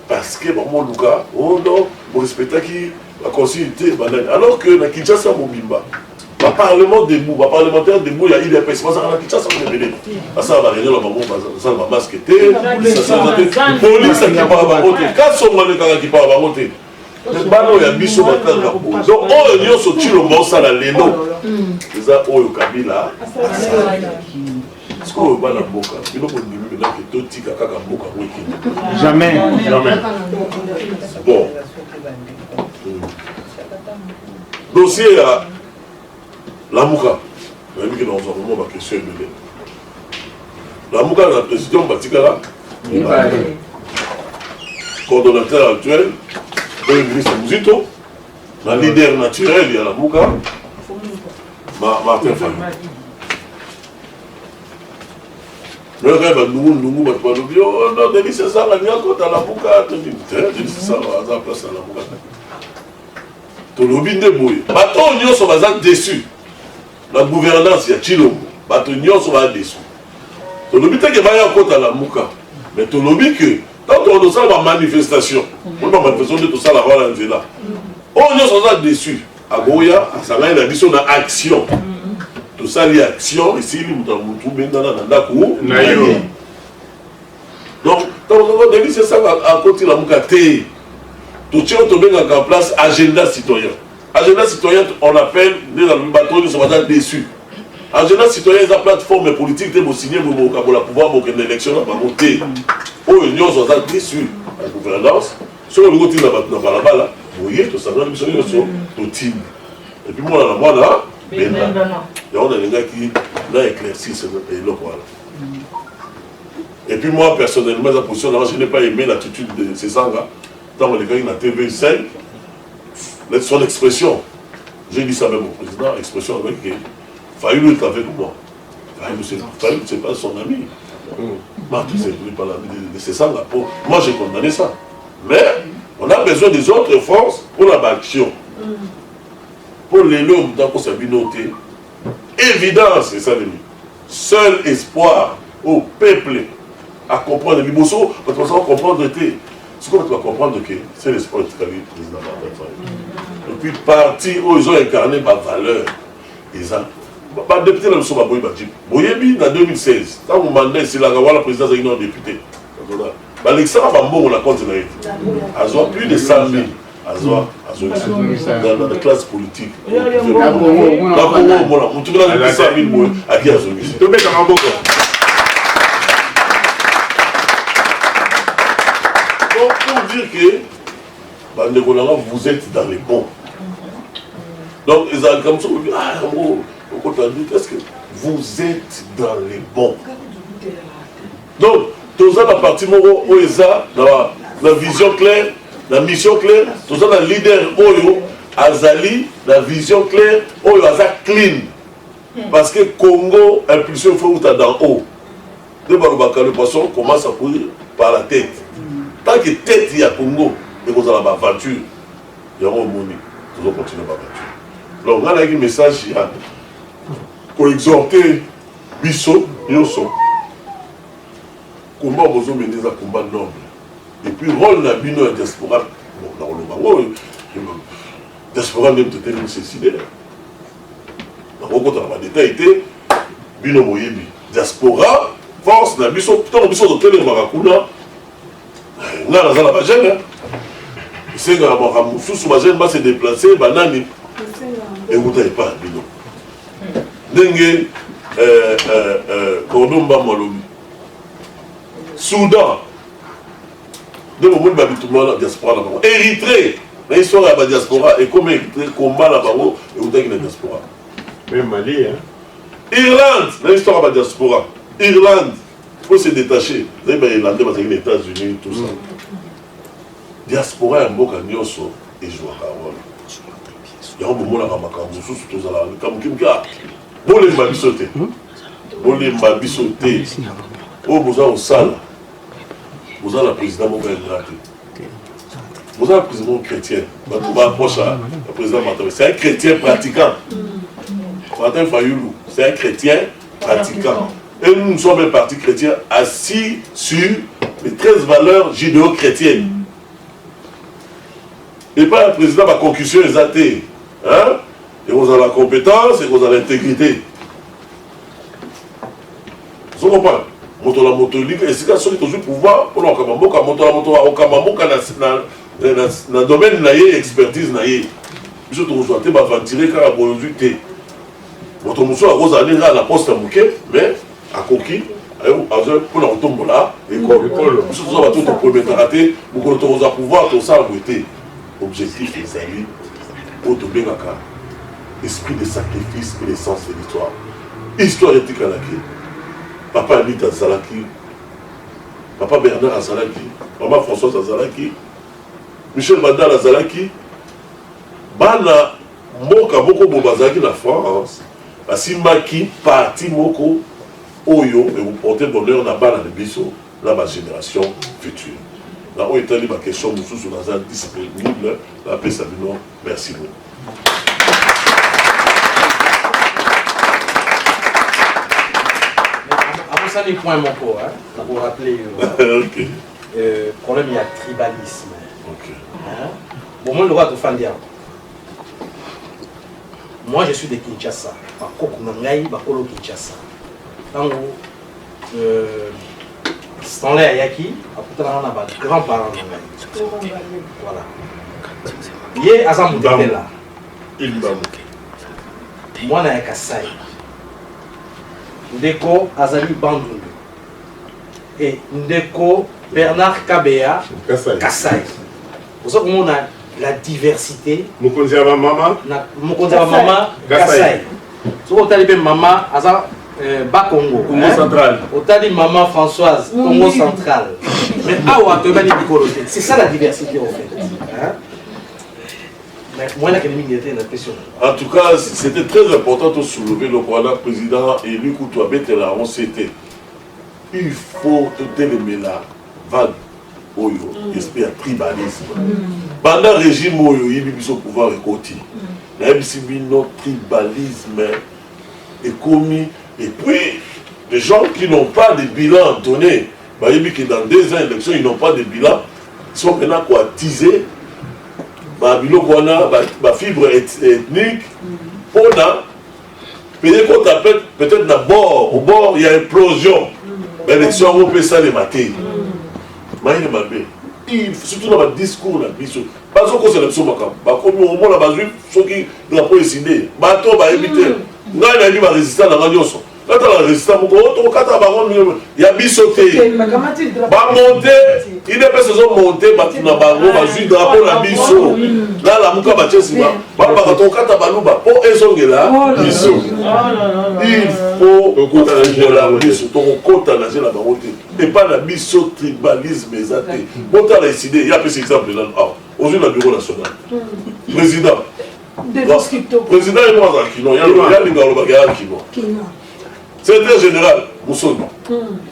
parce que bamoluka: "Oh non, borespectaki baconsigne te." Banani? Alors que na Kinshasa mobimba, baparlement debout, baparlementaire debout ya UDPS bazalaka na Kinshasa mo ebele, basala baréunion na bango, basala bamasque te, police akipaka bango te, Kasongo alekaka, akipaka bango te. Bana oyo ya biso bakanga boye. Donc oyo nyonso Tshilombo osala lelo eza oyo Kabila asala. Sikoyo bana mboka, bino bondimi mpenake totika kaka mboka ngo ekende?
Jamais.
Jamais. Bon, dossier ya Lamuka, nayebi ke nakozwa vraiment baquestion ebele. Lamuka na président batikala mibale: coordonnateur actuel, premier ministre Muzito, na leader naturel ya Lamuka, Martin Fayulu. Kaka bandungu ndungu, bato balobi: "Oh non, Delly Sesanga alingi akota Lamuka." Te, Delly Sesanga aza place na Lamuka te. Tolobi nde boye: bato oyo nyonso baza déçu na gouvernance ya Tshilombo, bato nyonso baza déçu, tolobi te ke baya kota Lamuka, mais tolobi ke ntango toko tosala bamanifestation, oyo bamanifestation nde tosalaka wana nzela, oyo nyonso aza déçu akoya asangani na biso na action. Tosali action, esili, moto ya motu bendana na ndako
na yo.
Donc ntango Delly Sesanga akoti Lamuka te, totie oyo tobengaka en place agenda citoyen. Agenda citoyen, on appelle nde nalobi bato oyo nyonso baza déçu. Agenda citoyen eza plateforme politique te bosigne boye bokabola pouvoir bokende élection na bango te. Oyo nyonso aza déçu na gouvernance. Soki olingi otinda bato na balabala boye tosangani biso nyonso totindi. Et puis mwana na mwana benda. Yango nalingaki na éclaircir eloko wana. Et puis moi personnellement eza position nanga je n'ai pas aimé l'attitude de Sesanga ntango alekaki na TV5 son expression. J'ai dit ça même au président, expression avec que Fayulu est avec moi. Fayulu, Fayulu c'est pas son ami. Martin, c'est pas l'ami de, de Sesanga. Moi, j'ai condamné ça. Mais on a besoin des autres forces pour la action. Pour les lots, évidence, c'est ça, seul espoir au peuple à comprendre liboso bato baza comprendre te sikoyo bato bacomprendre que c'est l'espoir etikali président Martin Fayulu et puis parti oyo ezo incarne bavaleur eza badepute na biso baboyi bajeep boyebi na 2016 ntango mandat esilaka wana président azalaki nano député balekisaka bambongo na compte na ye te azwa plus de 100 000 azwa azongisa na classe politique na kongo omona motu kuna 100 000 boye aki azongisi
tobeta maboko.
Donc pour dire que bandeko na nga vous êtes dans les bons. Donc ezalaka mosusu olobi ah yango okota doute est-ce que vous êtes dans les bons. Donc toza na parti moko oyo eza na, na vision claire, na mission claire, toza na leader oyo azali na vision claire, oyo aza clean. Parce que Congo impulsion il faut uta d'en haut. Nde balobaka le poisson commence à courir par la tête. Tant que tête ya Congo ekozala ba aventure yango omoni tozo continuer ba aventure. Donc nga nayaki message ya ko exhorter biso nyonso combat bozo mener eza combat noble et puis rôle na bino ya diaspora bon nakoloba ngo diaspora nde moto etelemisi eside nakokota na badetail te bino boyebi diaspora force na biso ntango biso totelemaka kuna ngai naza na bajeune esengaka makambo mosusu bajeune base déplace banani ewuta epai ya bino ndenge eh, eh, eh, cordo mbambo alobi soudan nde bomoni babitumba wana diaspora na bango érythrée na histoire ya badiaspora ekomi érythrée combat na bango eutaki na diaspora.
Même Mali, hein?
Irlande na histoire ya badiaspora Irlande faut se détacher ezali bairlandais bazalaki na États-Unis tout ça. Diaspora ya mboka nyonso ezwaka role yango bomonaka makambo mosusu tozalaka likambo moke moke ah, bolemba biso te bolemba biso te oyo boza kosala boza na président moko ya nga te boza na président moko chrétien bato baapproche ya président Martin c'est un chrétien pratiquant. Martin Fayulu c'est un chrétien pratiquant et nous, nous sommes un parti chrétien assis sur les 13 valeurs judéo-chrétiennes. Et pas un président ba concussion eza te hein ekozala compétence ekozala intégrité ozo comprendre moto na moto elingi esika soki tozwi pouvoir mpona kokamba mboka moto na moto akokamba mboka na, na, na, na domaine na ye expertise na ye biso tokozwa te baventure kaka boye ozwi te moto mosusu akozala nde kaka na poste ya moke mais akoki azwa mpona kotombola ekolo biso toza bato toprometaka te mokolo tokozwa pouvoir tosala boye te objectif ezali oyo tobengaka esprit de sacrifice et le sens de l'histoire histoire etikalaki papa Anita azalaki papa Bernard azalaki mama Françoise azalaki Michel Bandal azalaki bana mboka moko boye bazalaki na France basimbaki parti moko oyo ekoporte bonheur na bana na biso na ba génération future na oyo etali ba question mosusu naza disponible napesa bino merci beaucoup.
Abosani point moko hein, nakorappeler yo.
Ok.
Problème ya tribalisme.
Ok.
Hein? Bomoni lokola tofandi awa. Moi je suis de Kinshasa. Bakoko na ngai bakolo Kinshasa. Tango Stanley ayaki akutanaka na ba grands parents na ngai. Voilà. Ye aza mutetela. Mwana ya Kasai. Ndeko azali Bandundu. Et ndeko Bernard Kabeya
Kasai.
Kasai. Oza komona la diversité.
Mokonzi ya ba mama.
Na mokonzi ya ba mama
Kasai.
Kasai. Soki otali pe mama aza euh, ba Congo.
Congo central.
Otali mama Françoise Congo central. Mais awa toyebani bikolo te. C'est ça la diversité en fait. Hein? Mais moi nakende mingi te na question.
En tout cas, c'était très important de soulever le problème président élu kutu abetela on c'était. Il faut totelemela vague oyo esprit ya tribalisme. Banda régime oyo oyibi biso pouvoir ekoti. Nayebisi bino tribalisme ekomi et puis les gens qui n'ont pas de bilan donné bayebi que dans 2 ans élection ils n'ont pas de bilan, ils sont maintenant koattiser ba biloko wana ba fibre ethnique mpona peye kota peut-être na bord au bord ya implosion ba élection yango mpe esalema te. Mayele mabe surtout na ba discours na biso bazokosela biso makambo bakomi omona bazwi soki drapeau esinde bato bayebi te. Ngai nayebi ba résistant na ngai nyonso, natala résistant moko oyo tokokata bango ya biso te, bamonte UDPS ezomonte bato na bango bazwi drapeau na biso nalamuka batie nsima balobaka tokokata baluba mpo ezongela biso. Il faut kofungola biso, tokokota na jeu na bango te. Epai na biso tribalisme eza te. Botala eside ya apesi exemple nano awa ozwi na bureau national président président ye moko azala kino yalinga alobaka ya kino secrétaire général Musoni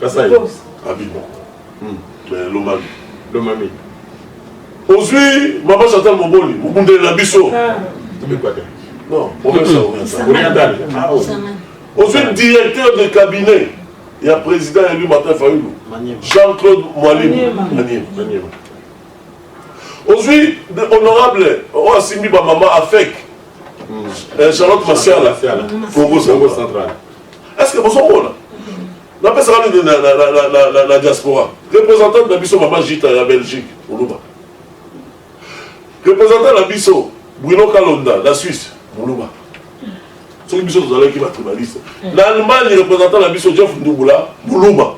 Kasai
abimo mais Lomami
Lomami
ozwi mama Chantal Moboni mobundeli na biso non province
orientale,
ozwi directeur de cabinet ya président élu Martin Fayulu Jean-Claude Mwalimu Maniema, ozwi honorable oyo asimbi bamama afek Charlotte Masiala Congo
central.
Est ce que bozomona napesaka nini na diaspora? Représentante na biso mama Gita ya Belgique Moluba, représentant na biso Bruno Kalonda na Suisse Moluba. Soki biso tozalaki batribaliste na Allemagne, représentant na biso Jeff Ndubula Moluba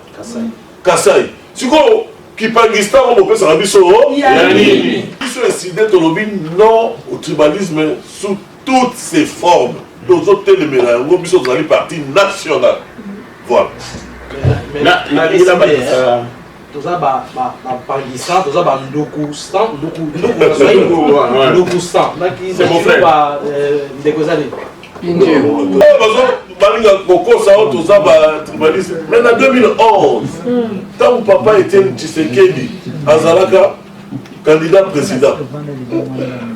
Kasai. Sikoyo kipangistan oyo bopesaka biso
ya nini?
Biso ECiDé tolobi non au tribalisme sous toutes ses formes, tozotelemela yango. Biso tozali parti national, voilà.
Toza bapangistan, toza banduku san nduku nduku san ndeko eza nini?
Balinga kokosa oyo toza batribaliste, mais na 2011 ntango papa Etienne Tshisekedi azalaka candidat président,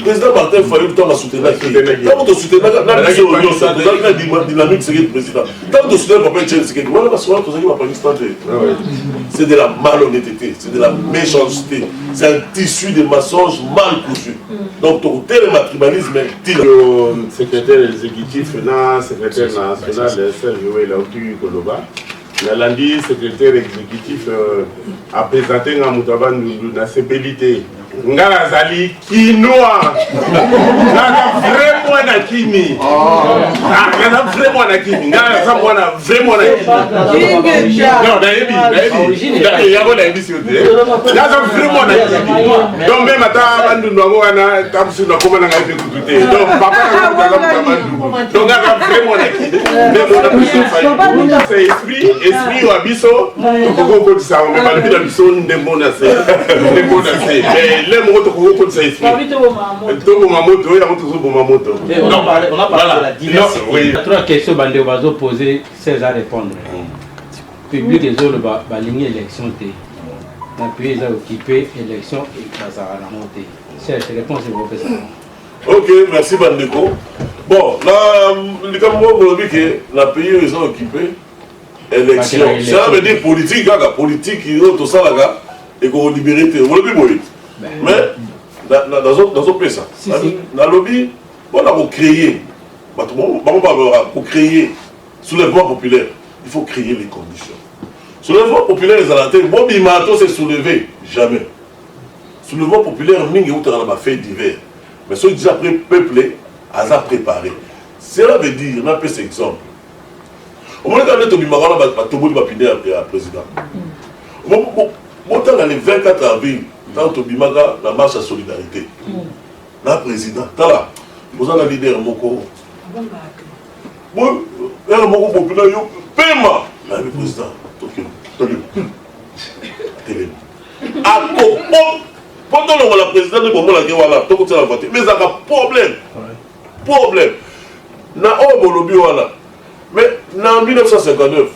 président Martin Fayulu ntango asoutenaki, ntango tosoutenaka na biso nyonso tozalaki na dynamique Tshisekedi président, ntango tosoutenaki papa Etienne Tshisekedi wana basowana tozalaki bapangistan te. C'est de la malhonnêteté, c'est de la méchanceté, c'est un tissu de mensonges mal cousu. Donc tokotelema tribalisme
tina. Secrétaire exécutif na secrétaire national Serge Wela auti koloba. Nalandi secrétaire exécutif aprésente nga moto ya Bandundu, nasepeli te. Nga nazali Kinois, naza vrai mwana Kini, naza vrai mwana Kini, nga naza mwana vrai mwana Kini. Non, nayebi nayebi yango, nayebi sio te, naza vrai mwana Kini. Donc même ata Bandundu yango wana ta mosusu nakoma na ngai mpe kutu te. Donc papa na ngai aza moto ya Bandundu, donc naza vrai mwana Kini. Mais mona biso c'est esprit esprit wa biso tokoki kokotisa yango, mais balobi na biso ndembo na se, ndembo na se, mais le moko tokoki kokotisa esprit toboma moto oyo yango tozoboma moto.
On a parlé de la diversité.
Trois questions bandeko bazopose, 16 à répondre. Public ezoloba balingi élection te na pays eza occupé, élection bazalaka nango te. Serge, réponse ekopesa.
Ok, merci bandeko. Bon, na likambo moko bolobi ke na pays oyo eza occupé élection, cela veut dire politique kaka politique oyo tosalaka ekolibérer te. Olobi boye, mais nazopesa, nalobi mpona kocréer bato bango balobaka kocréer soulèvement populaire, il faut créer les conditions. Soulèvement populaire ezala te bobima to se soulever, jamais. Soulèvement populaire mingi eutaka na bafait divers, mais soki déjà peuple aza préparé, cela veut dire, napesa exemple. Omoni kaka nde tobimaka wana batoboli bapine ya président. Botala le 24 avril ntango tobimaka na marche ya solidarité na président. Tala, boza na leader moko ere moko bopina yo pema nayebi président tokende tokende telemi akopo mpo tolongola président nde bomonaki wana tokotisa na voiture, mais ezalaka problème, problème na oyo bolobi wana. Mais na 1959,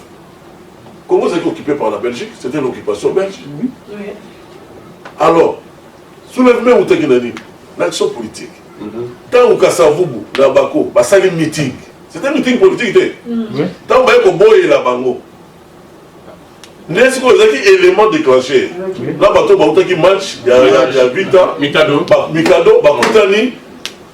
Congo ezalaki occupé par la Belgique, c'était l'occupation belge. Alors soulèvement eutaki na nini? Na action politique. Ntango Kasavubu na bako basali meeting, c'était meeting politique te. Ntango baye koboyela bango nde sikoyo ezalaki élément déclenché na bato bautaki match ya Vita.
Mikado.
Mikado bakutani,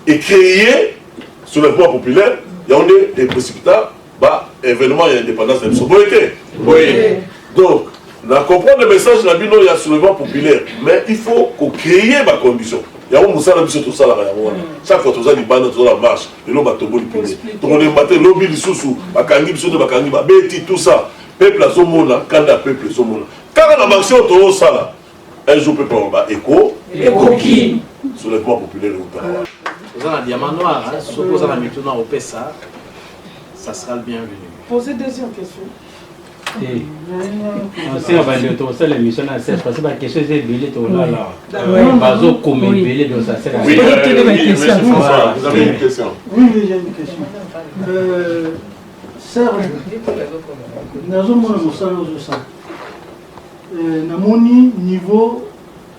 ecréer soulèvement populaire. Yango nde eprécipita ba événement ya indépendance na biso, boye te?
Oui.
Donc na comprendre message na bino ya soulèvement populaire, mais il faut kocréer bacondition. Yango mosala biso tosalaka yango wana. Chaque fois toza libanda, toza na marche, lelo batoboli pine, tokolemba te. Lobi lisusu bakangi biso nde bakangi, babeti, tout ça. Peuple azomona kanda ya peuple, ezomona kaka na baaction tozosala. Un jour peuple aloba eko
Ekoki.
Soulèvement populaire eutaka wana.
Oza na diamant noir, hein? Soki oza na mituna opesa, ça sera le bienvenu.
Posez deuxième question.
Te, osenga bandeko, tokosala émission na Serge parce que baquestion eza ebele, tokolala, bazokoma ebele, donc ça sert à
Oui,
rien.
oui, monsieur François, vous avez une question.
Oui, j'ai une question. Serge, nazomona mosala ozosala. Namoni niveau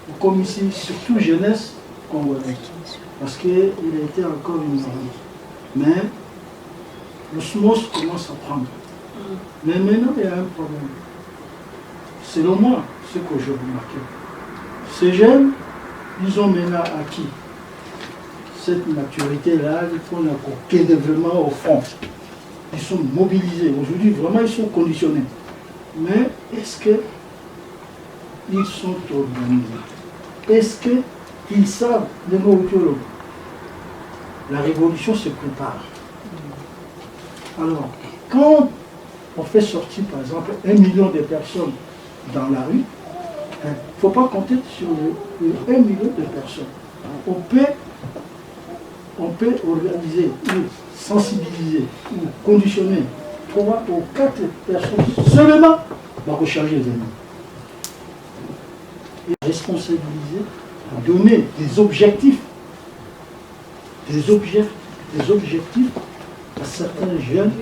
okomisi surtout jeunesse congolaise, parce que il a été encore ignoré. Mais l'osmose commence à prendre. Mais maintenant, il y a un problème. Selon moi, ce que j'ai remarqué, ces jeunes, ils ont maintenant acquis cette maturité-là, il faut qu'on vraiment au front. Ils sont mobilisés. Aujourd'hui, vraiment, ils sont conditionnés. Mais est-ce que ils sont organisés? Est-ce qu'ils savent de La révolution se prépare. Alors, quand on fait sortir, par exemple, 1 million de personnes dans la rue, il ne faut pas compter sur le 1 million de personnes. On peut organiser ou sensibiliser ou conditionner trois ou quatre personnes seulement pour recharger les ennemis. Et responsabiliser, donner des objectifs, des objectifs à certains jeunes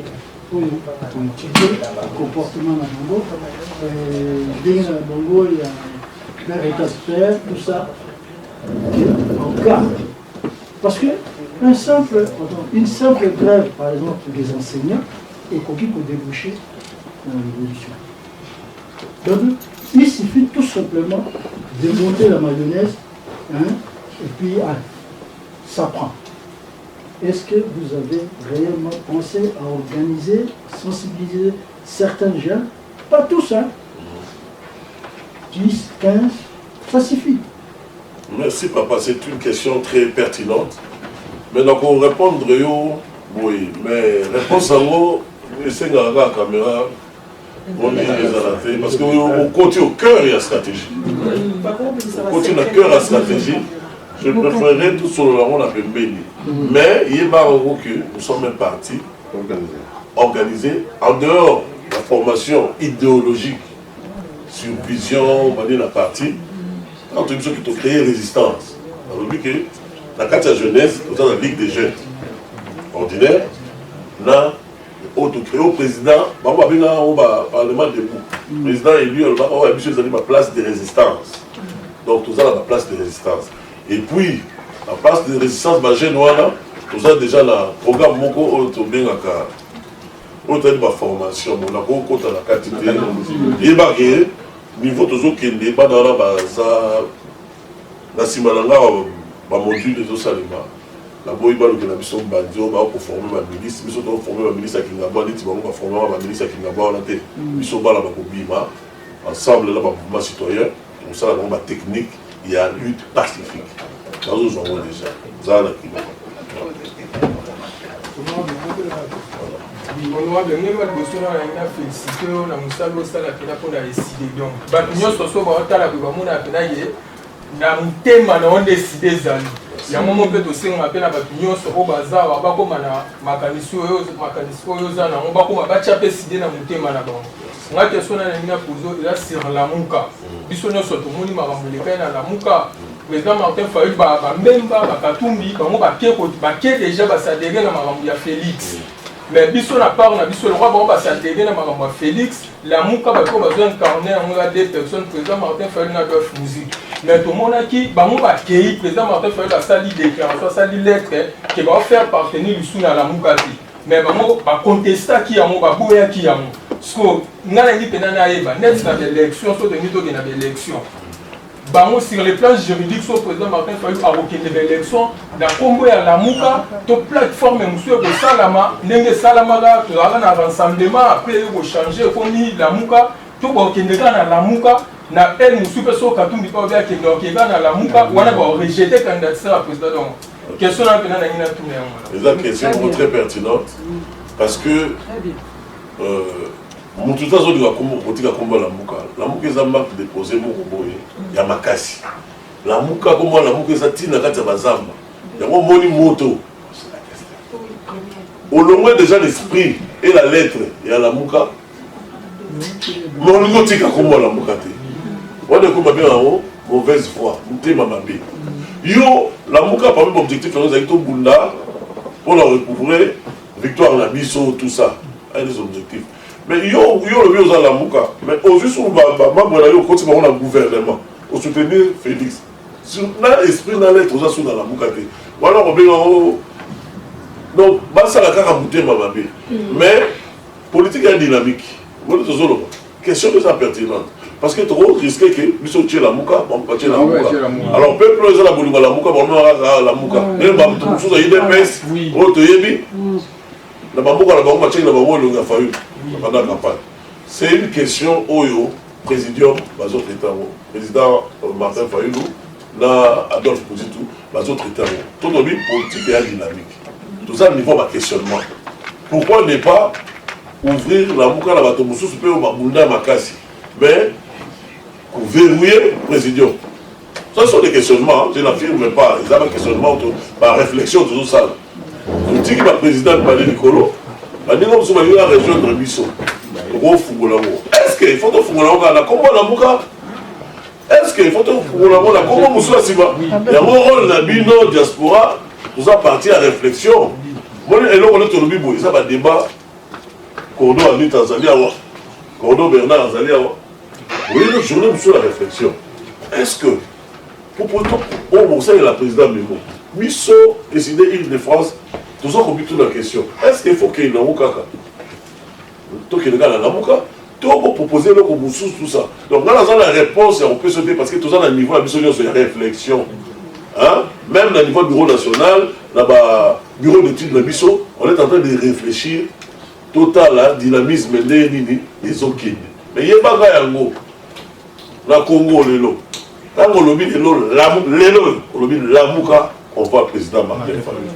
pour étudier le comportement na bango, ndenge na bango ya leur état de faire, tout ça, en cas. Parce que un simple, pardon, une simple grève, par exemple, des enseignants, ekoki kodéboucher dans la révolution. Donc, il suffit tout simplement de monter la mayonnaise, hein, et puis ah, ça prend. Est-ce que vous avez réellement pensé à organiser, sensibiliser certains jeunes? Pas tous, hein, 10, 15, ça suffit.
Merci papa, c'est une question très pertinente. Maintenant qu'on répondre yo, oui, mais réponse yango esengaka kaka caméra boni ezala te, parce que okoti au cœur ya stratégie, okoti na cœur ya stratégie. Je préférerais tout solo yango na pembeni, mais yebaka yango que nous sommes un parti organisé. En dehors de la formation idéologique sur vision bandi na parti, quand toyebi soki tocréer résistance, nalobi ke na kati ya jeunesse toza na ligue des jeunes ordinaire na oyo tocréer au président bango babengaka yango baparlement debout. Président élu alobaka oyo ya biso ezali baplace de résistance. Donc toza na baplace de résistance et puis na place de résistance bajeune wana toza déjà na programme moko oyo tobengaka, oyo tozali baformation. Bon, nakokota na kati te. Yebake niveau tozokende, bana wana baza na nsima na nga, bamodule ezosalema. Naboyi balukela biso mbandi oyo bakoforme bamilice. Biso toforme bamilice ya Kingabwa neti bango baformaka bamilice ya Kingabwa wana te. Biso bana bakobima ensemble na bamouvement citoyen, tokosala bango batechnique ya lutte pacifique. Bazozwa yango déjà, zala na kilo.
Honorable, ndenge wa liboso na nalingi na félicité yo na mosala osala mpena mpo na ECiDé. Donc bato nyonso so baotala boye, bamona mpena ye na motema na yo nde ECiDé ezali. Yango mo mpe tosengaka mpe na bato nyonso oyo baza awa, bakóma na makanisi oyo, makanisi oyo oza nango, bakóma batya mpe ECiDé na motema na bango. Nga question na nalingi na pose eza sur Lamuka. Biso nyonso tomoni makambo elekai na Lamuka. Président Martin Fayulu, bambemba, bakatumbi, bango bake déjà, bas'adhérer na makambo ya Félix. Mais biso na part na biso, lokwa bango bas'adhérer na makambo ya Félix, Lamuka, bato oyo bazo incarner yango ya deux personnes, président Martin Fayulu na Adolphe Muzito. Mais tomonaki bango bakei, président Martin Fayulu asali déclaration, asali lettre ke baofaire parvenir lisu na Lamuka te. Mais bango bacontestaki yango, baboyaki yango. Siko ngai nangi mpena nayeba, neti na baélection, so tolingi tokende na baélection, bango sur le plan juridique, so président Martin Fayulu akokende baélection na nkombo ya Lamuka to plateforme mosusu ekosalama ndenge esalamaka, tozalaka na rassemblement, après ekochange, ekomi Lamuka, to bakokende kaka na Lamuka na ele mosusu? Mpe so Katumbi mpe obi akende, okende kaka na Lamuka wana, barejeter candidature ya président? Donc question na mpena nangi natuna yango.
Eza question moko très pertinente, parce que motu te azolinga kotika kombo Lamuka. Lamuka eza marque déposée moko boye ya makasi. Lamuka, kombo Lamuka eza ntina kati ya bazamba. Yango omoni moto olongwe déjà l'esprit et la lettre ya Lamuka, mais olingi otika kombo Lamuka te. Wana ekoma benga yango mauvaise foi, motema mabe. Yo Lamuka, parmi baobjectif yango ezalaki tobunda mpona recouvrer victoire na biso, tout ça, un des objectifs. Mais yo, yo olobi oza Lamuka, mais ozwi suku bamembre na yo, okoti bango na gouvernement, osoutenir Félix na esprit na lettre, oza su na Lamuka te. Wana kobenga yango, donc basala kaka motema mabe. Mais politique ya dynamique woni tozoloba, question eza pertinente, parce que tokorisquer ke biso tie Lamuka, bango batie Lamuka. Alors peuple oyo eza na bolingo ya Lamuka, bango kaka Lamuka, ndenge bato mosusu ya UDPS oyo toyebi na bamboka na bango batiaki na bango elongi ya Fayulu pendant campagne. C'est une question oyo présidium bazotraiter yango. Président Martin Fayulu na Adolphe Muzito bazotraiter yango. Tolobi politique ya dynamique, toza niveau ya baquestionnement. Pourquoi ne pas ouvrir Lamuka na bato mosusu mpe oyo babunda ya makasi, mais koverrouiller présidium? Ça sont des questionnements, je n'affirme pas. Eza baquestionnement, baréflexion tozosala. Totiki baprésident mibale likolo, baninga mosusu balingi ba rejoindre biso, tokofungola yango. Est ce que il faut tofungola yango kaka na kombo Lamuka? Est ce que il faut tofungola yango na kombo mosusu ya nsima? Yango rôle na bino diaspora, toza parti ya réflexion. Moni eloko nde tolobi boye, eza badébat. Cordo Anita azali awa, Cordo Bernard azali awa. Oyebi, journée mosusu ya réflexion, est ce que oyo bokosalela président memo, biso ECiDé Île de France toza komituna question: est ce que il faut kende yango kaka, tokende kaka na Lamuka, to kopropose eloko mosusu, tout ça? Donc nga naza na réponse ya kopesa te, parce que toza na niveau ya biso nyonso ya réflexion, hein? Même na niveau bureau national, na ba bureau d'étude na biso, on est en train de réfléchir. Totala dynamisme ndenge nini ezokende. Mais yebaka yango, na Congo lelo, ntango olobi lelo, lelo olobi Lamuka, on voit président Martin Fayulu.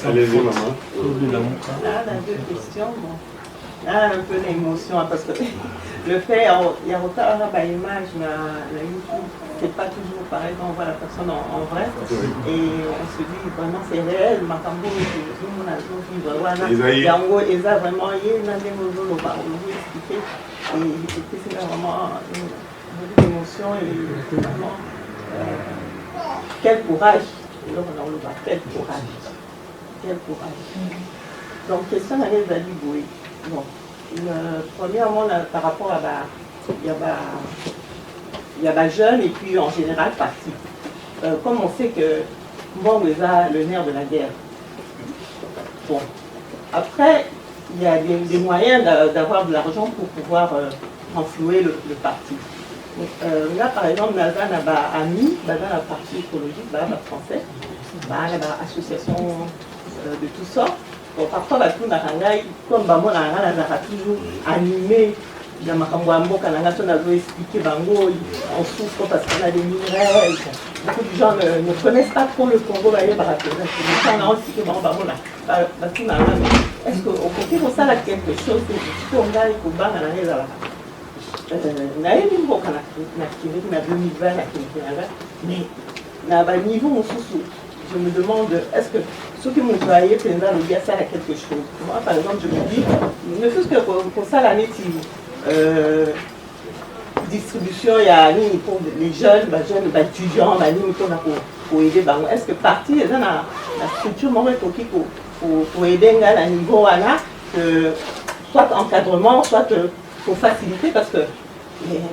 Allez-y, maman.
Là, on a deux questions. Bon. Là, un peu d'émotion, parce que le fait, il y a autant d'image na YouTube, c'est pas toujours pareil quand on voit la personne en vrai. Et on se dit vraiment c'est réel, makambo vivre wana. Yango eza vraiment ye na ndenge ozoloba, ozo expliquer. Et c'est vraiment une émotion et vraiment quel courage. Quel courage. Quel courage. Donc, question na ezali boye. Bon, premièrement, par rapport à ba, il y a ba, il y a ba jeunes et puis en général parti. Comme on sait que bon, eza le nerf de la guerre. Bon, après, il y a des moyens d'avoir de l'argent pour pouvoir renflouer le parti. Donc, là, par exemple, naza na ba ami, baza na parti écologique, ba, ba français, ba, na ba association de tout ça. Bon, parfois, batunaka ngai, comme bamonaka ngai nazalaka toujours animé. Na makambo ya mboka na nga, so nazo expliquer bango, on souffre parce qu'on a des minerais. Beaucoup de gens ne connaissent pas trop le Congo, bayebaka mpenza te. Ntango na expliquer bango, bamona batuna nga: est ce que okoki kosala quelque chose? Sikoyo ngai kobanga na nga ezalaka, nayebi mboka, nakendeki na 2020, nakendeki na nga, mais na baniveau mosusu, je me demande est-ce que soki moto aye mpenza, alobi asala quelque chose. Moi, par exemple, je me dis, ne fût-ce que kosala neti distribution ya nini pour les jeunes, bajeunes, baétudiants, banini, mpona koaider bango, est ce que parti eza na structure moko ekoki koaider ngai na niveau wana, que soit encadrement, soit pour faciliter? Parce que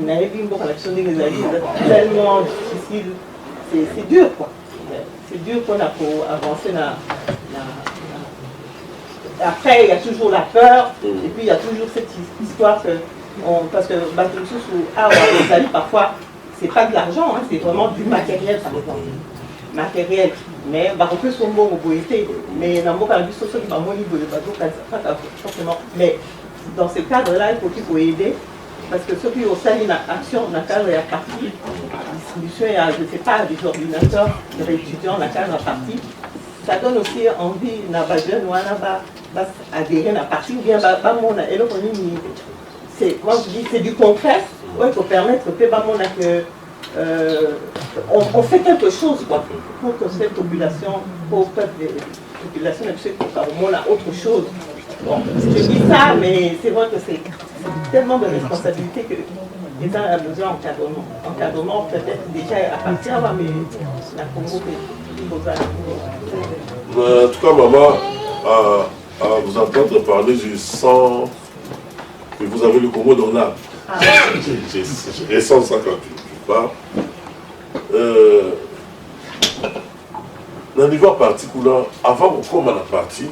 nayebi mboka na biso ndenge ezali, eza tellement difficile, c'est dur quoi, c'est dur mpona koavancer na. Après, il y a toujours la peur et puis il y a toujours cette histoire que parce que bato mosusu awa ezali, parfois c'est pas de l'argent, hein, c'est vraiment du matériel, par exemple matériel, mais bakopesa mbongo boye te. Mais na mboka na biso, soki bamoni boye, bazokanisa kaka forcément. Mais dans ce cadre là ekoki koaider, parce que soki osali na action na cadre ya parti, distribution ya, je sais pas, des ordinateurs des étudiants na cadre ya parti, ça donne aussi envie na bajeune wana ba adhérer na parti ou bien bamona eloko nini. C'est moi, je dis, c'est du concret, ouais, pour permettre mpe bamona que on fait quelque chose quoi, pour que cette population, pour peuple, population na biso ekoka komona autre chose. Bon, je dis ça, mais c'est vrai que c'est tellement de responsabilités que l'État a besoin d'encadrement. Encadrement peut-être déjà à partir, mais na Congo mpe.
En tout cas, maman, à vous entendre parler, je sens que vous avez le Congo dans l'âme.
Ah.
Je ressens ça quand tu parles. Na niveau ya parti kuna, avant kokóma na parti,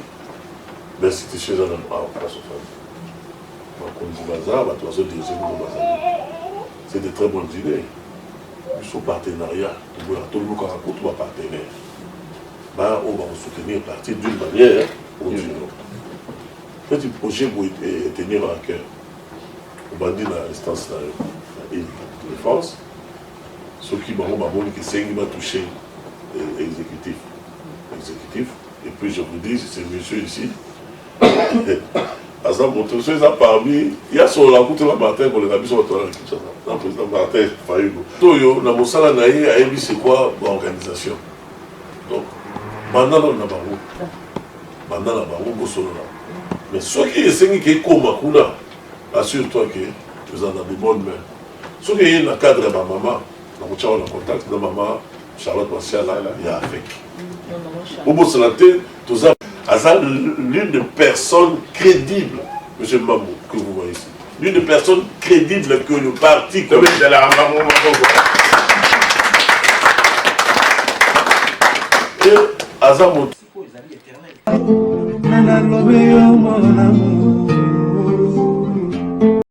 bainstitution eza na place ofandi, bakonzi baza, bato bazodirige bino bazali. C'est de très bonnes idées. Biso partenariat, toboyaka, tolukaka kutu bapartenaire ba oyo bakosoutenir parti d'une manière ou d'une autre. Petit projet boye tenir à cœur, obandi na instance na yo na Ile Défense. Soki bango bamoni ke esengi batouche exécutif. Et puis je vous dis, c'est monsieur ici aza moto so eza parmi ya solola kutu na Martin koleka biso bato wana na Kinshasa, na président Martin Fayulu oyo na mosala na ye ayebi c'est quoi baorganisation. Donc banda nano na bango, banda na bango bosolola. Mais soki esengi ke ekóma kuna, assure toi ke eza dans de bonnes mains. Soki eye na cadre ya bamama, nakotia wana contact na mama Charlotte Masiala ya AFEC. Obosana te, toza aza l'une des personnes crédibles, monsieur Mbambo que vous voyez ici, l'une des personnes crédibles que le parti
Tobetelaka bango maboko.
Et aza moto
Nalobi yo mon amour.